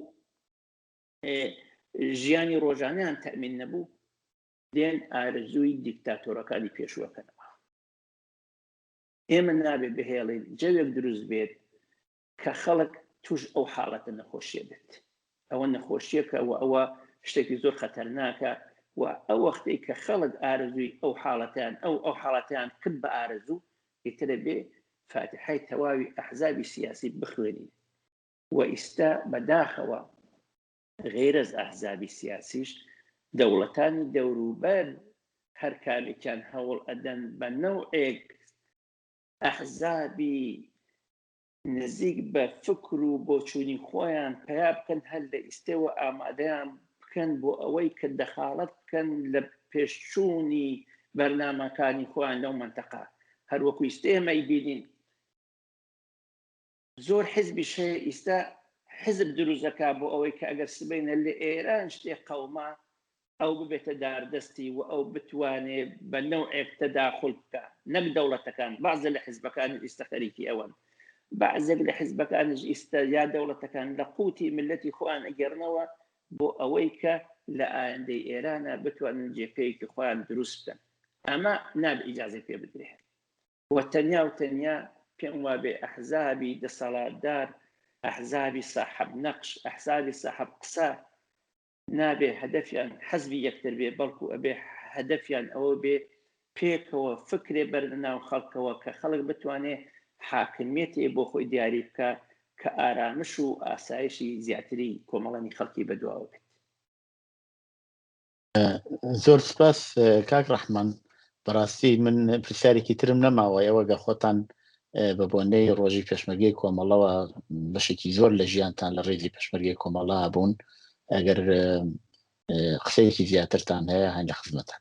ژیانی ڕۆژانەیان تەئمین نەبوو، دێن ئارەزووی دیکتاتۆرەکانی پێشوو ئەکەنەوە. ئێمە نابێ بهێڵین جەوێک دروست بێت کە خەڵک توش ئەو حاڵەتە نەخۆشیە بێت. ئەوە نەخۆشیەکە و ئەوە شتێکی زۆر خەتەرناکە و ئەو وەختەی کە خەڵک ئارەزووی ئەو حاڵەتیان ئەو ئەو حاڵەتیان کرد بە ئارەزوو، ئیترە بێ فاتحای تەواوی ئەحزابی سیاسی بخوێنین و ئیستا بەداخەوە غەیرەز ئەحزابی سیاسیش دەوڵەتانی دەوروبەر هەر کامێکیان هەوڵ ئەدەن بە نەوعێک ئەحزابی نزیک بە فکر و بۆچوونی خۆیان پەیا بکەن، هەر لە ئیستەوە ئامادەیان بکەن بۆ ئەوەی کە دەخاڵەت بکەن لە پێشچوونی بەرنامەکانی خۆیان لەو مەنتەقە. هەر وەکو ئیستە ئێمە ئەیبینین زۆر حزبیش هەیە ئیستا حزب دروست دەکا بۆ ئەوەی کە ئەگەر سبەینە لە ئێران شتێک قەوما ئەو ببێتە داردەستی و ئەو بتوانێ بە نەوعێک تەداخول بکا، نەک دەوڵەتەکان، بەعزێ لە حزبەکانیش ئیستە خەریکی ئەوەن، بەعزێک لە حزبەکانیش ئیستە یا دەوڵەتەکان لە قوتی میللەتی خۆیان ئەگێڕنەوە بۆ ئەوەی کە لە ئایندەی ئێرانە بتوانن جێپێیەکی خۆیان دروست بکەن. ئەمە نابێ ئیجازەی پێ بدرێ. و تەنیا و تەنیا پێم وابێ ئەحزابی دەسەڵاتدار، ئەحزابی ساحەب نەقش، ئەحزابی ساحەب قسە نابێ هەدەفیان حەزبی یەکتر بێ، بەڵکو ئەبێ هەدەفیان ئەوە بێ پێکەوە فکرێ بەرنە ناو خەڵکەوە کە خەڵک بتوانێ حاکمیەتێ بۆ خۆی دیاری بکا کە ئارامش و ئاسایشی زیاتری کۆمەڵانی خەڵکی بەدواوە بێت. زۆر سپاس کاک ڕەحمان، بەڕاستی من پرسیارێکی ترم نەماوە، ئێوە گەر خۆتان بە بۆنەی ڕۆژی پێشمەرگەی کۆمەڵەوە بەشێکی زۆر لە ژیانتان لە ڕێزی پێشمەرگەی کۆمەڵە بوون، ئەگەر قسەیەکی زیاترتان هەیە هەن لە خزمەتان.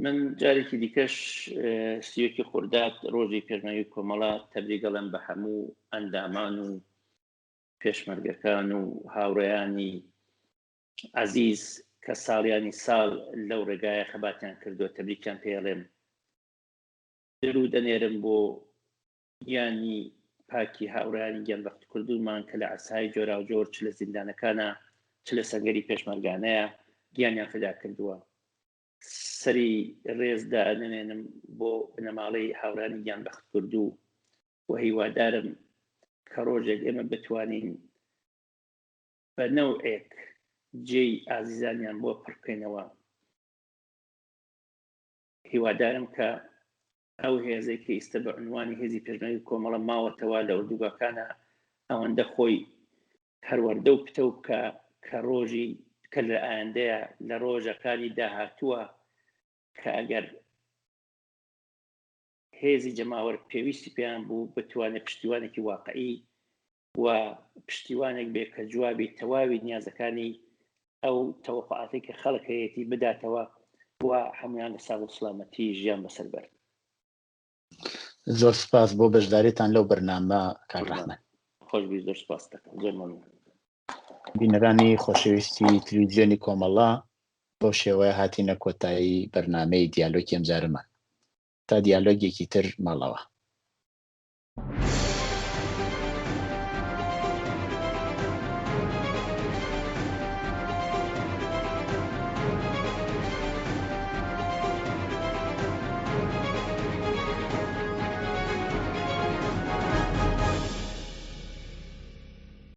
من جارێکی دیکەش سیەکی خورداد ڕۆژی پێشمەرگەی کۆمەڵە تەبریک ئەڵێم بە هەموو ئەندامان و پێشمەرگەکان و هاوڕێیانی عەزیز کە ساڵیانی ساڵ لەو ڕێگایە خەباتیان کردووە تەبریکیان پێڵێم. درود ئەنێرم بۆ گیانی پاکی هاوڕێیانی گیانبەختکردوومان کە لە عەرسەهای جۆراوجۆر چ لە زیندانەکانە چ لە سەنگەری پێشمەرگانەیە گیانیان فدا کردووە. سەری ڕێز دانەوێنم بۆ بنەماڵەی هاوڕێیانی گیانبەختکردوو و هیوادارم کە ڕۆژێک ئێمە بتوانین بە نەوعێک جێی ئازیزانیان بۆ پڕ بکەینەوە. هیوادارم کە ئەو هێزەی کە ئیستە بە عنوانی هێزی پێشمەرگەی کۆمەڵە ماوەتەوە لە ئۆردوگاکانە ئەوەندە خۆی پەروەردە و پتەو بکە کە ڕۆژی کە لە ئایندەیە لە ڕۆژەکانی داهاتووە کە ئەگەر. هێزی جەماوەر پێویستی پێیان بوو بتوانێت پشتیوانێکی واقعی و پشتیوانێک بێ کە جوابی تەواوی نیازەکانی ئەو تەوەقعاتی کە خەڵک هەیەی بداتەوە و هەمویان لە ساغ و سلامەتی ژیان بەسەر بەر. زۆر سپاس بۆ بەشداریتان لەو بەرنامە کاک ڕەحمان. خۆش بی زۆر سپاس دەکەم زۆر مەمنون. بینەرانی خۆشەویستی تلویزیۆنی کۆمەڵە بەو شێوەیە هاتینە کۆتایی بەرنامەی دیالۆگی ئەمجارەمان. تا دیالۆگێکی تر ماڵاوا.